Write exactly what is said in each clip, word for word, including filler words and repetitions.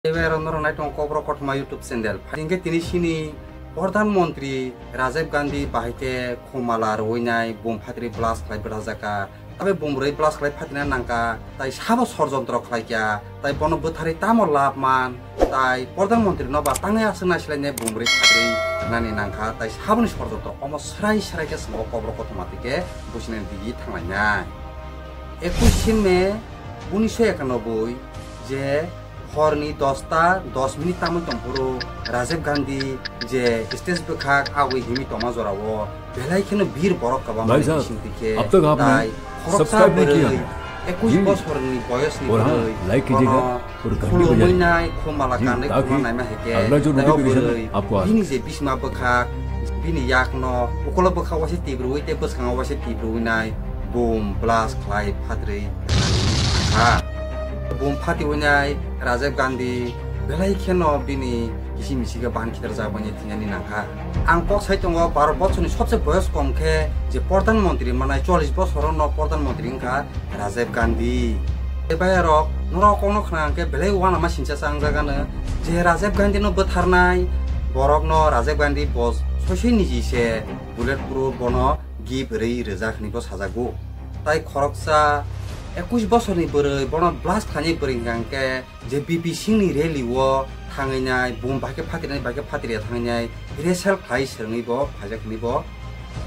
Tei bai rok norok nai tongo Kokborok Kothoma YouTube channel. Hingke tini sini Pradhan Mantri Rajiv Gandhi bahai khe khumala rwinai bum phatri blast khlai bwrajaka. Tabe bumrwi blast khlai phatina nangka, tai sabo sorjontro khlaikya, tai bono bwtharwi tamo lab man, tai Pradhan Mantri no ba tangwi aswk naisilai ne bumrwi phatri nani nangka, tai saboni sorjontro omo srai srai khe swngo Kokborok Kothoma tike businani digi thanglainai. Ekush May unisho ekanoboi je horni dosta dos minute tamo tongphuru Rajiv Gandhi je stage bwkhak agwi himwi tongma jorao belai kheno bir borok kwbangma Bhai sahab, bising twi khe ab tak aapne tai khoroksa subscribe nahi kiya bwrwi hai. Ekush Ji. Bosorni boyosni Aur haan, bwrwi like kijiyega bono aur ghantani khulumwi bajaye. Nai khumala Ji, kanwi taki khulumna naima hai khe agla jo tai o notification bwrwi aapko aa bini je bisma bwkhak bini yakno ukolo bwkha waisa tibrwi tei bwskango waisa tibrwi nai bum blast khlai phatrwi ha. Bum phatiwi nai Rajiv Gandhi belai kheno bini kisi misi khe bahan khitar jabani thinani nangkha. Ang kok sai tongo Bharat borsoni sobse boyos kom khe je Pradhan Mantri manai chollish bosor no Pradhan Mantri wngkha Rajiv Gandhi. Tei bayarok norok kokno khna hwnkhe belai uanama singcha changjagano je Rajiv Gandhi no bwtharnai borokno Rajiv Gandhi bo soisoi niji se bullet proof bono gift rwi rwjak hwnwi bo sajago. Tai khoroksa ekush bosorni bwrwi bono blast khlainai bwrwi hwnkha hwnkhe je B P Singhni rally o thangwi nai bum bahai khe phatirnai bahai khe phatirya thangwi nai resel khlai swrwngwi bo phaijak hwnwi bo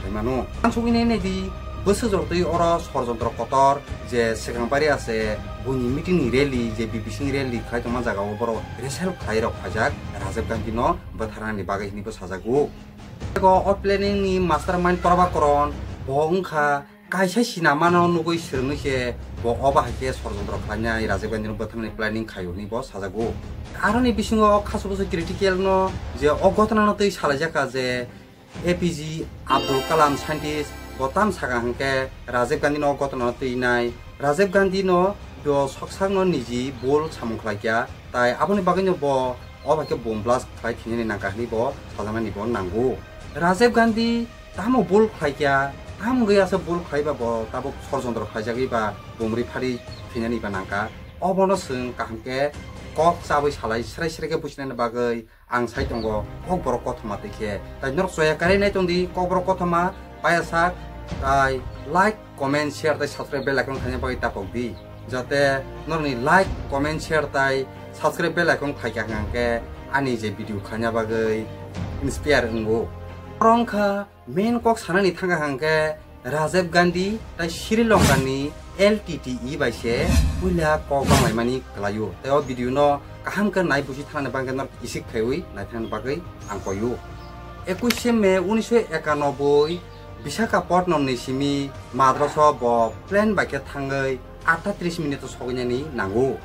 sai mano. Ang sugwi nai nai di bwswk jortwi oro sorjontro kotor je swkang bari ase buini meeting ni rally je B P Singhni rally khlai tongma jaga o borok resel khlai rok phaijak Rajiv Gandhi no bwtharnani bagwi hwnwi bo sajago. Ego o planning ni mastermind Prabhakaran bo wngkha kaisa sinamano nugwi swrwngwi se bo obo hai khe sorjontro khlainai Rajiv Gandhi no bwtharnani planning khaio hwnwi bo sajago. Aroni bisingo o khasu busu critical no je o ghotona no twi salaijak kha je A P J Abdul Kalam scientist bo tam sakha hwnkhe Rajiv Gandhi no o ghotona no twi nai Rajiv Gandhi no bo soksakno niji bul samung khlaikya, tai aboni bagwino bo o bai khe bum blast khlai thinani nangkha hwnwi bo sajaknani bo nango. Rajiv Gandhi tamo bul khlaikya, tamo wngwi aswk bul khlaiba bo tabuk sorjontro khlaijagwi ba bumrwi phari thinani ba nangkha. Obono chwng kaham khe kok chabwi salai srai srai khe buchinani bagwi ang sai tongo Kokborok Kothoma twi khe. Tai norok choya karwi nai tongdi Kokborok Kothoma paiyasak, tai like, comment, share tai subscribe bell icon khaina bagwi tapok di. Jate norokni like, comment, share tai subscribe bell icon khaikha hwnkhe ani je video khaina bagwi inspire wngo. Oro wngkha main kok sanani thangkha hwnkhe Rajiv Gandhi tai Sri Lanka ni L T T E bai se puila kok banglaimani kwlaio. Tai o video no kaham khe nai busi thanani bagwi norok isik khaiwi naithani bagwi ang koio. Ekush May unisho ekanoboi Visakhapatnam ni simi Madras o bo plane bai khe thangwi atta tris minute o sogwinani nango.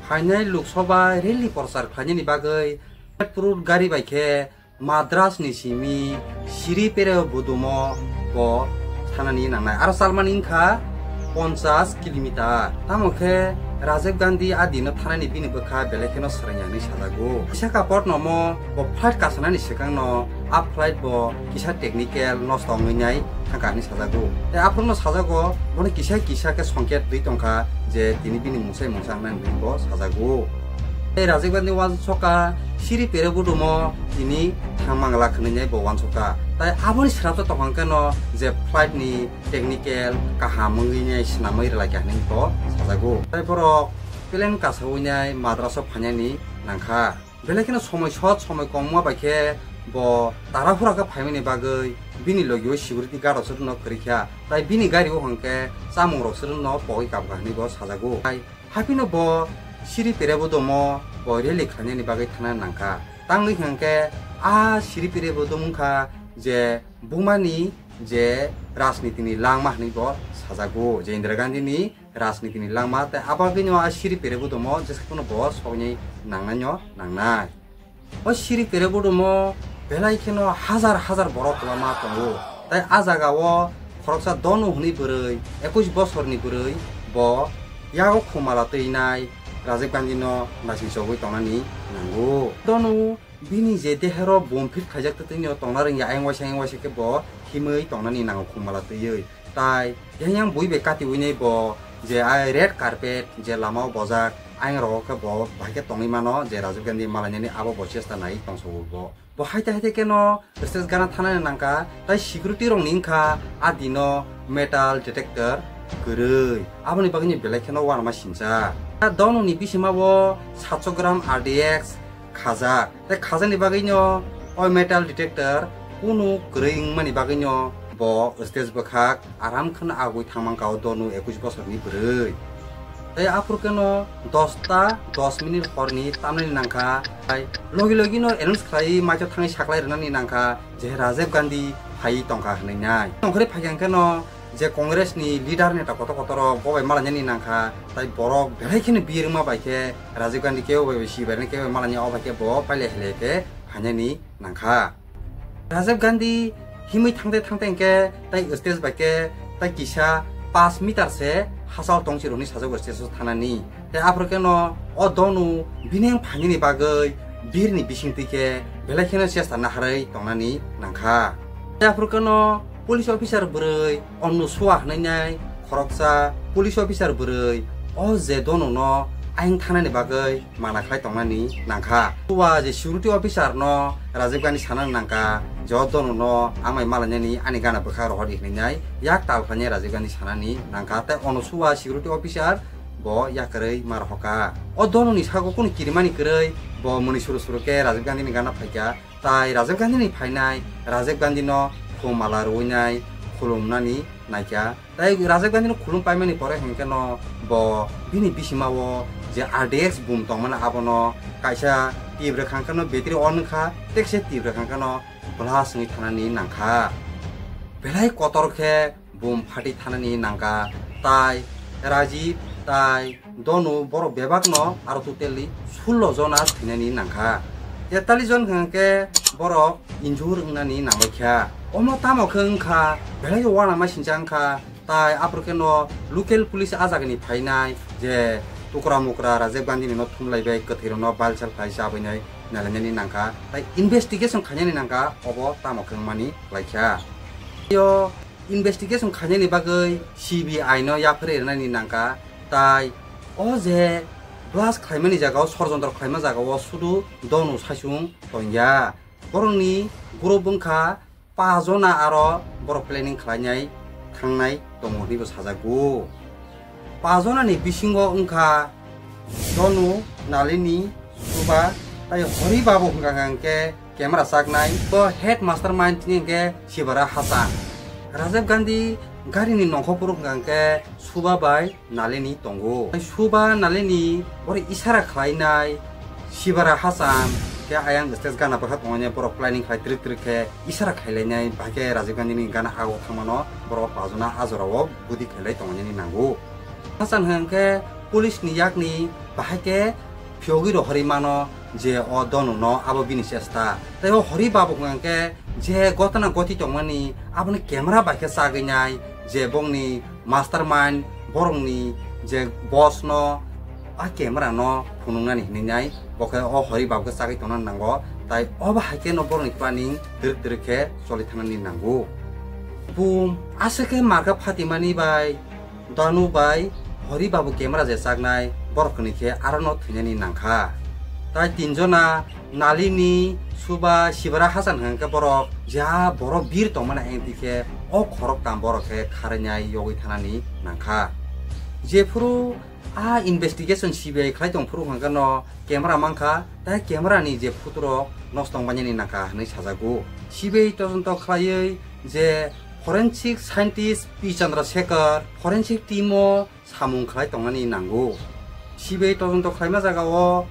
Phainai Lok Sabha rally prochar khlainani bagwi bullet proof gari bai khe Madras ni simi Sri Perebudumo bo thanani nangnai. Aro chalmani wngkha ponchas kilometer. Tamo khe Rajiv Gandhi a dino thanani bini bwkha belai kheno swrwngya hwnwi sajago. Visakhapatnamo bo flight kasanani swkangno a flight bo kisa technical nosto wngwi nai thangkha hwnwi sajago. Tei aphurno sajago bono kisa kisa khe songket twi tongkha je tini bini mungsai mungsa wngnani bo sajago. Tei Rajiv Gandhi wansokha Sri Perebudumo tini thangmangla khwnwi nai bo wansokha. Tai aboni srapta tongkha keno je flight ni technical kaham wngwi nai swnamwi rwlaikha hwnwi bo sajago. Tai borok plane kasawi nai Madras o phainani nangkha. Belai kheno somoi sot somoi kom wngma bai khe bo tarahura khe phaimani bagwi bini logio security guard rok se rwno kwrwi kha. Tai bini gari o hwnkhe chamung rok se rwno pogwi kabkha hwnwi bo sajago. Tai haphino bo Sri Perebudumo bo rally khlainani bagwi thangna nangkha. Tangwi hwnkhe a Sri Perebudum wngkha je bumani je rajniti ni langma hwnwi bo sajago, je Indira Gandhi ni rajniti ni langma, tei abagwino a Sri Perebudumo jesa phano bo sogwi nangnaino nangnai. O Sri Perebudumo belai kheno hajar hajar borok kwbangma tongo, tei a jagao khoroksa Donu hwnwi bwrwi, ekush bosorni bwrwi, bo yago khumala twinai Rajiv Gandhino naising chogwi tongnani nango. Donu bini je dehero bom fit khaijak twtwino tongna rwngya, ayang waisa ayang waisa khe bo himwi tongnani nango khumala twiwi. Tai yang yang bui bai katiwinai bo je ai red carpet je lama o bojak, ayang rogo khe bo bahai khe tongwi mano je Rajiv Gandhi malainani abo bo chesta nai tongsogo bo. Bo haite haite khe no stage gana thanani nangkha, tai security rok ni wngkha a dino metal detector kwrwi, aboni bagwi ni belai kheno uanama sincha. A Donu ni bisima o satso gram R D X khajak, tai khajakni bagwi no o metal detector kunu kwrwi wngmani bagwi no bo stage bwkhak aram kheno agwi thangmangkha o Donu ekush bosorni bwrwi. Tai aphuru khe no dosta dos minute horni tamnani nangkha, tai logi logi no announce khlai maitho thangwi saklai rwnani nangkha je Rajiv Gandhi phai tongkha hwnwi nai. Tongkhorwi phaikha hwnkhe no je Congress ni leader neta kotor kotor rok bo bai malainani nangkha, tai borok belai kheno birma bai khe Rajiv Gandhi kebo bai sibai rwna kebo bai malainai, o bai khe bo pailai hai khe phainani nangkha. Rajiv Gandhi himwi thangte thangte hwnkhe tai stage bai khe tai kisa pash meter se hachal tongchi rokni sajagwi stage o thanani. Tai aphuru khe no o Donu bini wng phainani bagwi birni bisingtwi khe belai kheno chesta naharwi tongnani nangkha. Tai aphuru khe no police officer bwrwi Onno Sua hwnwi nai khoroksa police officer bwrwi o je Donu no ayang thanani bagwi mana khlai tongnani nangkha. Sua je security officer no Rajiv Gandhi sanani nangkha, je o Donu no amai malainani ani gana bwkha rohor di hwnwi nai yak tal khlainai Rajiv Gandhi sanani nangkha. Tai Onno Sua security officer bo yakarwi ma rohorkha. O Donu ni sago kunu kirimani kwrwi bo mwnwi suru suru khe Rajiv Gandhi ni gana phaikha. Tai Rajiv Gandhi ni phainai Rajiv Gandhi no khum mala rwinai khulumnani naikha. Tai Rajiv Gandhi no khulum paimani pore hinkhe no bo bini bisima o je R D X bum tongmani abono kaisa tip rwkha hwnkhe no battery on wngkha, tekse tip rwkha hwnkhe no blast wngwi thanani nangkha. Belai kotor khe bum phati thanani nangkha, tai Rajiv tai Donu borok bebakno aro totally sullo jona thwinani nangkha. Tetallis jon hwnkhe borok injure wngnani nangbaikha. Omo tamo khe wngkha, belai uanama sincha wngkha, tai aphuru khe no local police a jagani phainai je tukra mukra Rajiv Gandhi ni no thumlaibai, kwthwirokno balsal khlai chabainai nailainani nangkha, tai investigation khainani nangkha, obo tamo khe wngmani laikha. Yo investigation khainani bagwi C B I no yapharwi rwnani nangkha, tai o je blast khlaimani jagao, sorjontro khlaima jagao sudu Donu saichung tongya. Borokni group wngkha pajona aro borok planning khlainai thangnai tongo hwnwi bo sajago. Pajonani bisingo wngkha Donu, Nalini, Suba, tai Hori Babu hwnkha hwnkhe camera chaknai. Bo head mastermind tini hwnkhe Sibara Hasan. Rajiv Gandhi garini nongkhor phuru hwnkha hwnkhe Suba bai Nalini tongo. Suba Nalini borok isara khlainai Sibara Hasan khe ayang stage gana bwkha tongo borok planning khlai twrwk twrwk khe isara khailainai, bahai khe Rajiv Gandhini gana ago thangmano borok pajona a jorao budi khailai tonglainani nango. Hasan hwnkhe police ni yakni bahai khe phiyogwi rohorwi mano je o Donu no abo bini chesta. Tei o Hori Babu hwnkhe je gotana goti tongmani aboni camera bai khe chagwi nai je bongni mastermind borokni je boss no a camera no phunuknani hinwi nai, bo khe o Hori Babu khe chagwi tongna nango, tai obo hai khe no borokni planning twrwk twrwk khe choli thangnani nango. Bum aswk khe marka phatimani bai Danu bai Hori Babu camera je chaknai borok hwnwi khe aro no thwinani nangkha. Tai tinjona Nalini, Suba, Sibara Hasan hwnkhe borok ja borok bir tongmani engti khe o khoroktam borok khe kharwinai yogwi thanani nangkha. Jephuru a investigation C B I khlai tong phuru hwnkhe no camera mankha, tai camera ni je photo rok nosto wngmani nangkha hwnwi sajago. C B I todonto khlaiwi je forensic scientist P Chandrasekhar forensic team o samung khlai tongnani nango. C B I todonto khlaima jagao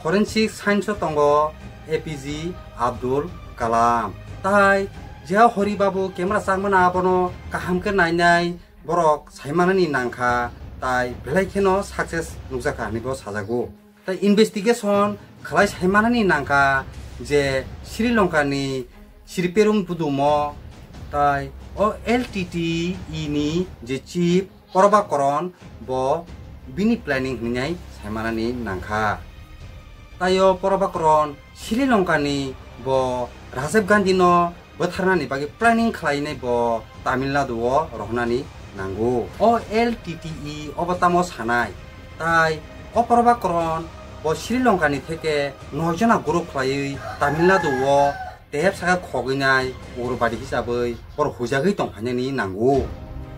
forensic science o tongo A P J Abdul Kalam. Tai je Hori Babu camera chakmana abono kaham khe nainai borok saimanani nangkha, tai belai kheno success nukjakha hwnwi bo sajago. Tai investigation khlai saimanani nangkha je Sri Lanka ni Sri Perum Budumo tai o L T T E ni je chief Probakaran bo bini planning hwnwi saimanani nangkha. Tai o Probakaran Sri Lanka ni bo Rajiv Gandhi no bwtharnani bagwi planning khlainai bo Tamil Nadu o rohornani nango. O L T T E obo tamo sanai? Tai o Prabhakaran bo Sri Lanka ni theke noi jona group khlaiwi Tamil Nadu o tep saka khogwi nai ugrobadi hisabwi borok huijagwi tong phainani nango.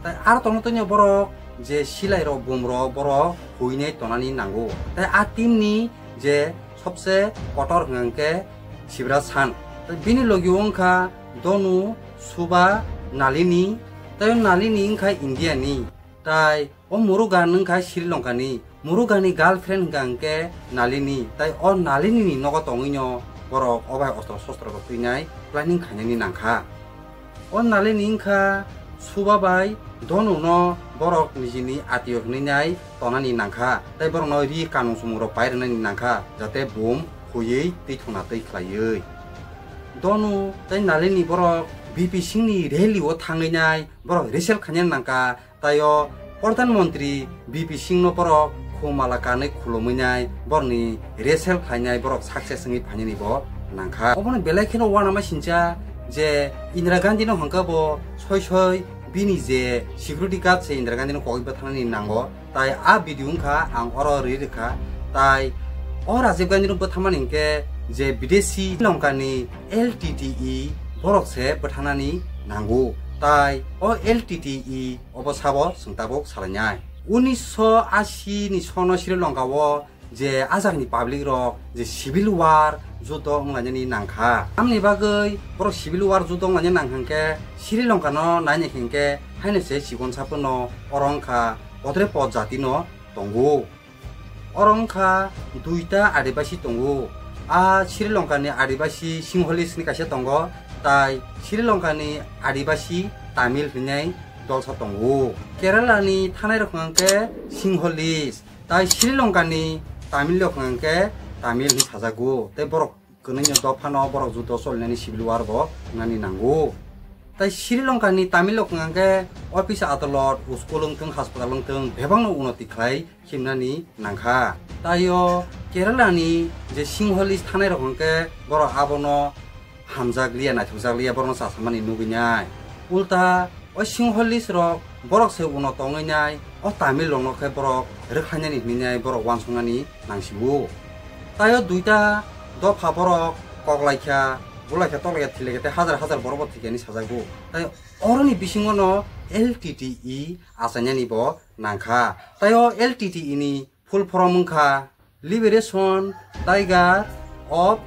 Tai aro tongno tongya borok je silai rok bum rok borok huinai tonani nango. Tai a team ni je sobse kotor hwnkha hwnkhe Shivraj Chand. Tai bini logi o wngkha Donu, Suba, Nalini. Tai o Nalini wngkha India ni. Tai o Murugan wngkha Sri Lanka ni. Murugan ni girlfriend hwnkha hwnkhe Nalini. Tai o Nalini ni nogo tongwino borok o bai ostro sostro rok twinai planning khainani nangkha. O Nalini wngkha Suba bai Donu no borok nijini atiyo hwnwi nai tonani nangkha, tei borokno ri kanung chumung rok pai rwnani nangkha, jate bum huiwi twi thwngna twi khlaiwi. Donu tei Nalini borok B P Singh ni rally o thangwi nai borok resell khainani nangkha, tai o Pradhan Mantri B P Singh no borok khumala kanwi khulumwi nai borokni resell khlainai borok success wngwi phainani bo nangkha. Obono belai kheno uanama sincha je Indira Gandhi no hwnkha bo soi soi bini je security guard se Indira Gandhi no kogwi bwtharnani nango. Tai a video wngkha ang oro rwi rwkha. Tai o Rajiv Gandhi no bwtharmani hinkhe je bidesi Sri Lanka ni L T T E borok se bwtharnani nango. Tai o L T T E obo sabo chwng tabuk salainai. Unisho ashi ni sono Sri Lanka o je ajak ni public rok je civil war judo wnglainani nangkha. Tamni bagwi borok civil war judo wnglainani nangkha hinkhe Sri Lanka no naina hinkhe haino se chikon sapono oro wngkha podre pod jati no tongo. Oro wngkha duita Adibasi tongo. A Sri Lanka ni Adibasi Sinhalese ni kaisa tongo, tai Sri Lanka ni Adibasi Tamil hinwi dolsa tongo. Kerala ni thanai rok hwnkhe Sinhalese, tai Sri Lanka ni Tamil rok hwnkhe Tamil hinwi sajago. Tei borok kwnwi no dophano borok judo solinani civil war bo wngnani nango. Tai Sri Lanka ni Tamil rok hwnkha khe office adalot, school wngthung, hospital wngthung, bebakno unoti khlai khimnani nangkha. Tai o Kerala ni je Sinhalese thanai rok hwnkhe borok abono hamjak liya, naithokjak liya, borokno chasamani nugwi nai. Ulta o Sinhalese rok borok se uno tongwi nai, o Tamil rokno khe borok rwkhlainani hinwi nai borok uansuknani nangsigo. Tai o duita dopha borok koklaikha, bulaikha, toklaikha, thilaikha tei hajar hajar borok bo thwikha hinwi sajago. Tai oroni bisingo no L T T E achainani bo nangkha. Tai o L T T E ni full form wngkha Liberation Tiger of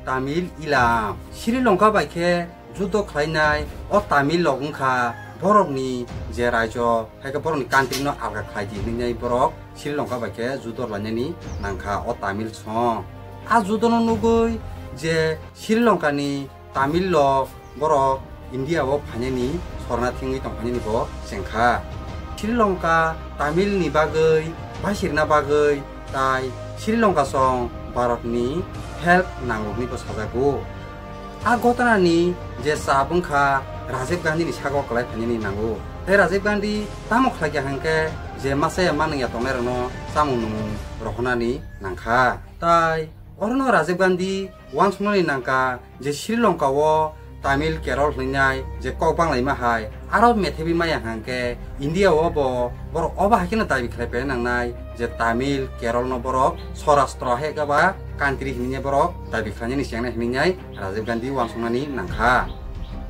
Tamil Eelam. Sri Lanka bai khe judo khlainai o Tamil rok wngkha borokni je raijo, hai khe borokni country no alga khlai di hinwi borok Sri Lanka bai khe judo lainani nangkha o Tamil song. A judo no nugwi je Sri Lanka ni Tamil rok borok India o phainani sorna thingwi tongphainani bo chengkha. Sri Lanka Tamil ni bagwi basirna bagwi tai Sri Lanka song Bharat ni help nango hinwi bo sajago. A gotana ni je chap wngkha Rajiv Gandhi ni sago kwlai phainani nango. Tei Rajiv Gandhi tamo khlaikha hinkhe je masa ya manung ya tongnai rokno chamung nwngmung rohornani nangkha. Tai orono Rajiv Gandhi uansuknani nangkha je Sri Lanka o Tamil Kerala hwnwi nai je kok banglaima hai aro methebwi maya hwnkhe India o bo borok obo hai kheno dabi khlai phaina nangnai je Tamil Kerala no borok Swarashtra hai khe ba country hwnwi nai borok dabi khlainani chengnai hwnwi nai Rajiv Gandhi uansuknani nangkha.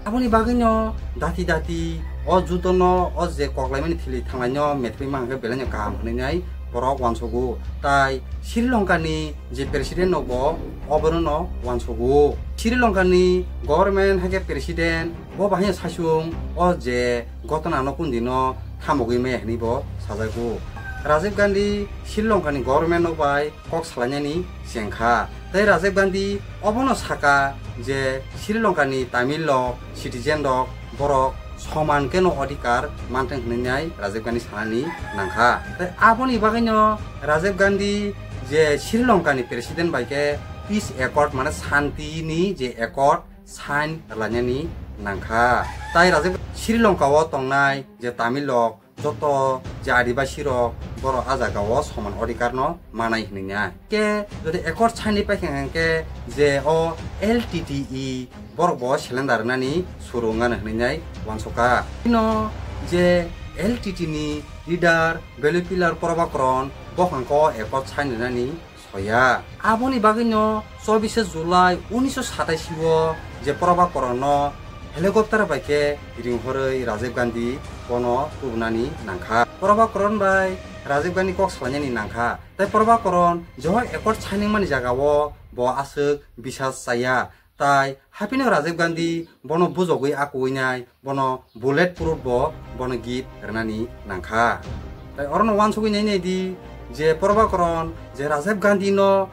Aboni bagwino dati dati o judo no o je koklaimani thili thanglaino methebwi ma hwnkhe belaino kaham hwnwi nai borok uansugo. Tai Sri Lanka ni je president no bo obono no uansugo. Sri Lanka ni government hai khe president bo bahai saichung o je gotona no kundi no thamogwi maya hinwi bo sajago. Rajiv Gandhi Sri Lanka ni government no bai kok salainani chengkha. Tei Rajiv Gandhi obono saka je Sri Lanka ni Tamil rok, citizen rok, borok soman keno odhikar manthang hwnwi nai Rajiv Gandhi sanani nangkha. Tei aboni bagwino Rajiv Gandhi je Sri Lanka ni president bai khe peace accord, mane shanti ni je accord sign lainani nangkha. Tai Rajiv Sri Lanka o tongnai je Tamil rok joto je Adibasi rok borok a jaga o soman odhikar no manai hwnwi nai. Khe jodi accord sign ni paikha hwnkhe je o L T T E borok bo cylinder rwnani suru wngano hwnwi nai uansukha. Bino je L T T ni leader Belopillar Prabhakaran bokhangko accord sign rwnani soya. Aboni bagwino chobishe July unisho sataisi o je Prabhakaran no helicopter bai khe ringhorwi Rajiv Gandhi bono tubunani nangkha. Prabhakaran bai Rajiv Gandhi kok salainani nangkha. Tai Prabhakaran je accord signing mani jaga o bo aswk bisas chaya. Tai haphino Rajiv Gandhi bono bujogwi akuinai, bono bullet proof bo bono gift rwnani nangkha. Tai orono uansugwi nainai di je Prabhakaran je Rajiv Gandhi no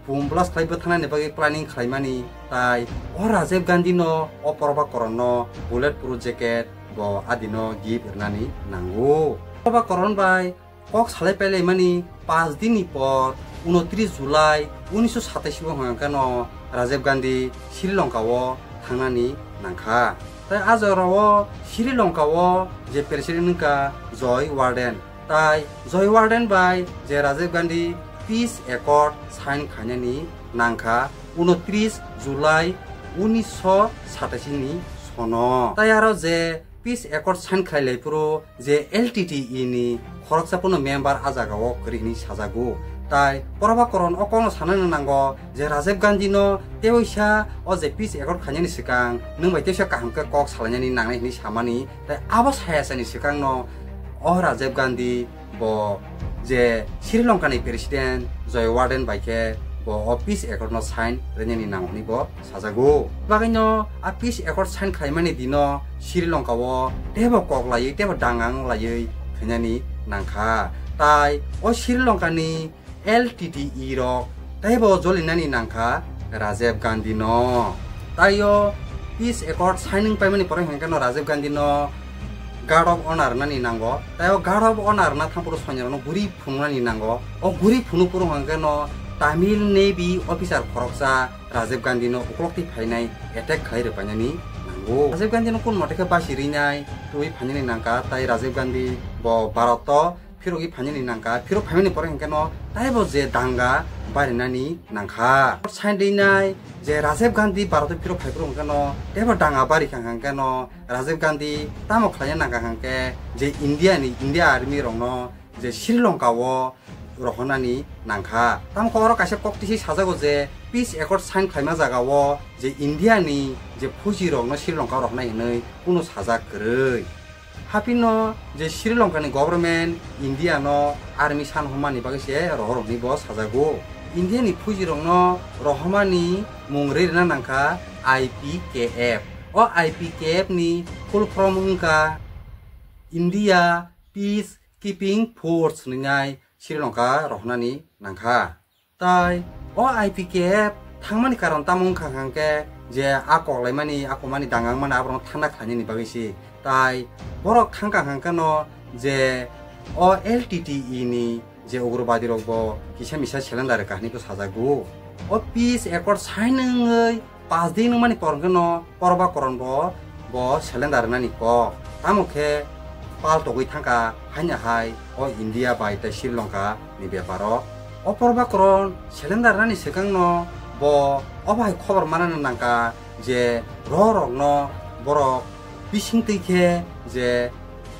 bomb blast khlai bwthanani bagwi planning khlaimani, tai o Rajiv Gandhi no o Prabhakaran no bullet proof jacket bo adino gift rwnani nango. Prabhakaran bai kok salai pailaimani paanch din ni por, unotris July unisho sataisi o hwnka khe no Rajiv Gandhi Sri Lanka o thangnani nangkha. Tai a jora o Sri Lanka o je president wngkha Joy Warden. Tai Joy Warden bai je Rajiv Gandhi peace accord sign khainani nangkha unotris July unisho sataisi ni sono. Tai aro je peace accord sign khlai lai phuru je L T T E ni khoroksa phano member a jaga o kwrwi hwnwi sajago. Tai Prabhakaran o kokno sanani nango je Rajiv Gandhi no teisa o je peace accord khainani swkang nwng bai teisa kaham khe kok salainani nangnai hwnwi samani, tai abo saya sani swkang no o Rajiv Gandhi bo je Sri Lanka ni president Joy Warden bai khe bo o peace accord no sign rwnani nango hwnwi bo sajago. Bagwino a peace accord sign khlaimani dino Sri Lanka o teibo kok laiwi teibo dangang laiwi thwinani nangkha. Tai o Sri Lanka ni L T T E rok teibo jolinani nangkha Rajiv Gandhi no. Tai o peace accord signing paimani pore hwnkhe no Rajiv Gandhi no guard of honor nani nango. Tai o guard of honor na thampuru soinarokno guri phunuknani nango. O guri phunuk phuru hwnkhe no Tamil Navy officer khoroksa Rajiv Gandhi no uklok twi phainai attack khlai rwpainani nango. Rajiv Gandhi no kun mote khe basi rinai twi phainani nangkha, tai Rajiv Gandhi bo Bharat o phirogwi phainani nangkha. Phirok phaimani pore hwnkhe no taibo je danga barinani nangkha. Sign rinai je Rajiv Gandhi Bharat o phirok phaiphuru hwnkhe no teibo danga barikha hwnkhe no Rajiv Gandhi tamo khlaina nangkha hwnkhe je India ni, India army rokno je Sri Lanka o rohornani nangkha. Tamo khe oro kaisa kok tisi sajago je peace accord sign khlaima jaga o je India ni je phuji rokno Sri Lanka o rohornai hwnwi kunu sajak kwrwi. Haphino je Sri Lanka ni government India no army san hwnmani bagwi se rohor hwnwi bo sajago. India ni phuji rokno rohormani mung rwi rwna nangkha I P K F. O I P K F ni full form wngkha India Peace Keeping Force hwnwi nai Sri Lanka rohornani nangkha. Tai o I P K F thangmani karon tamo wngkha hwnkhe je a koklaimani, a komani dangangmani aborokno thanda khlainani bagwi se. Tai borok thangkha hwnkhe no je o L T T E ni je ugrobadi rok bo kisa misa selendar kahini bo sajago. O peace accord sign wngwi paanch din wngmani por hwnkhe no Prabhakaran bo, bo selendar rwnani kok. Tamo khe paltogwi thangkha haino hai o India bai tei Sri Lanka ni beparo. O Prabhakaran selendar rwnani swkang no bo obo hai khobor manna nangkha je rohor rokno borok bising twi khe je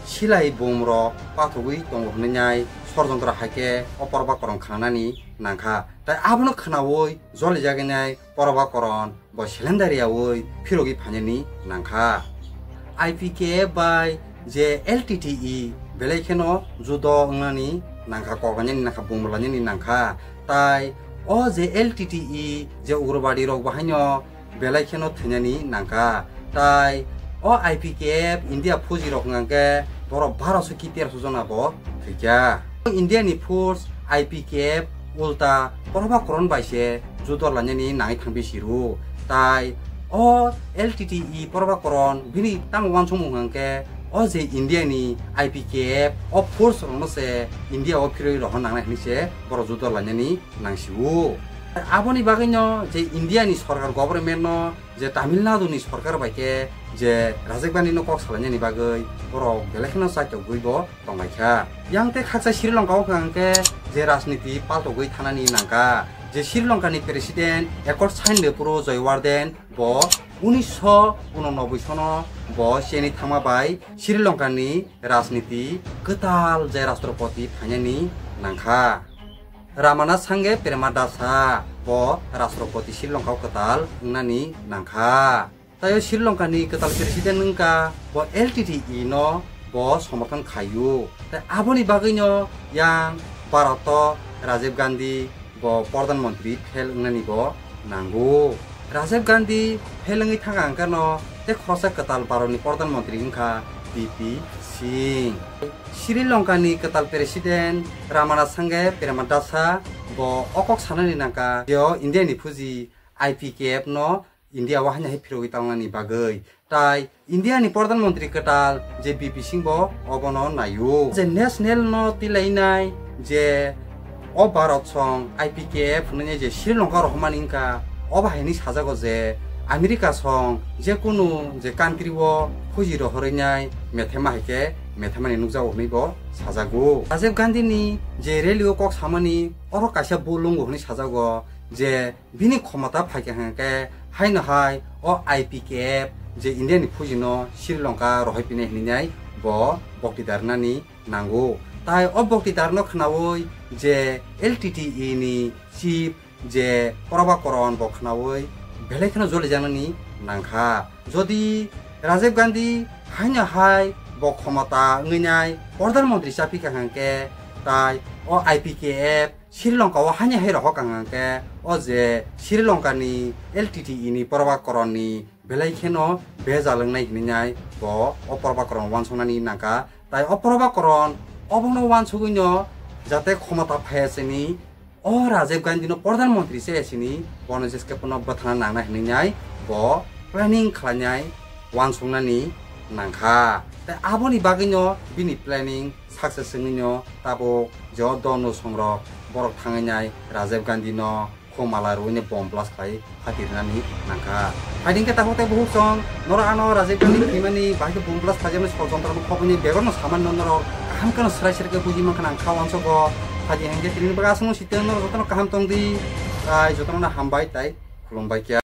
silai bom rok pathogwi tongo hwnwi nai sorjontro hai khe o Prabhakaran khnanani nangkha. Tai abono khnaui jolijagwi nai Prabhakaran bo selendar yaui phirogwi phainani nangkha. I P K F bai je L T T E belai kheno judo wngnani nangkha, koklainani nangkha, bumlainani nangkha. Tai o je L T T E je ugrobadi rok bo haino belai kheno thwinani nangkha. Tai o I P K F India phuji rok hwnkha khe borok barosho ki terosho jona bo thwikha. India ni force I P K F ulta Prabhakaran bai se judo lainani nangwi thangbi siru. Tai o L T T E Prabhakaran bini tamo uansukmung hwnkha khe o je India ni I P K F o force rokno se India o phirwi rohor nangnai hwnwi se borok judo lainani nangsiwo. Aboni bagwino je India ni sorkar government no je Tamil Nadu ni sorkar bai khe je Rajiv Gandhi no kok salainani bagwi borok belai kheno chaitokgwi bo tonglaikha. Yang tei khaksa Sri Lanka o hwnkha hwnkhe je rajniti paltogwi thanani nangkha. Je Sri Lanka ni president accord sign le phuru Joy Warden bo unisho unonoboi sono bo chini thangma bai Sri Lanka ni rajniti kwtal je Rashtrapati phainani nangkha. Ramana Sanghe Premadasa bo Rashtrapati Sri Lanka o kwtal wngnani nangkha. Tai o Sri Lanka ni kwtal president wngkha bo L T T E no bo somorthon khaio. Tai aboni bagwi no yang Bharat o Rajiv Gandhi bo Pradhan Mantri fail wngnani bo nango. Rajiv Gandhi fail wngwi thangkha hwnkhe no tei khoroksa kwtal Bharat ni Pradhan Mantri wngkha V P Singh. Sri Lanka ni kwtal president Ramana Sanghe Premadasa bo o kok sanani nangkha je o India ni phuji I P K F no India o haino hai phirogwi talnani bagwi. Tai India ni Pradhan Mantri kwtal je V P Singh bo obono naio. Je national no tilainai je o Bharat song I P K F hwnwi je Sri Lanka rohormani wngkha, obo haini sajago je America song je kunu je country o phuji rohorwi nai methema hai khe methemani nukjago hwnwi bo sajago. Rajiv Gandhi ni je rally o kok samani oro kaisa bul wngo hwnwi sajago je bini khomota phaikha hwnkhe haino hai o I P K F je India ni phuji no Sri Lanka rohoi pinai hinwi nai bo bokti darnani nango. Tai o bokti darno khnaui je L T T E ni chief je Prabhakaran bo khnaui belai kheno jolijaknani nangkha. Jodi Rajiv Gandhi haino hai bo khomota wngwi nai Pradhan Mantri chaphikha hwnkhe tai o I P K F Sri Lanka o haino hai rohorkha hwnkhe o je Sri Lanka ni L T T E ni Prabhakaran ni belai kheno bejal wngnai hinwi nai bo o Prabhakaran wansuknani nangkha. Tai o Prabhakaran obono wansugwi no jate khomota phaiya sini o Rajiv Gandhi no Pradhan Mantri chaya sini bono jeske phano bwthana nangna hinwi nai bo planning khlainai wansuknani nangkha. Tai aboni bagwi no bini planning success wngwi no tabuk je o dono songrok borok thangwi nai Rajiv Gandhi no khum mala rwui ni bomb blast khlai phati rwnani nangkha. Haiding khe tabuk tei buhuk chwng norok ano Rajiv Gandhi thwimani bahai khe bomb blast khlaijak nai sor jontro no khobwi ni bebak no samani no norok kaham khe no swrai swrai khe buji mankha nang kha wansukgo. Haiding hwnkhe tini bagwi aswk no sitwng norok jotono kaham tongdi. Tai jotono no hambai tai khulumbai khe.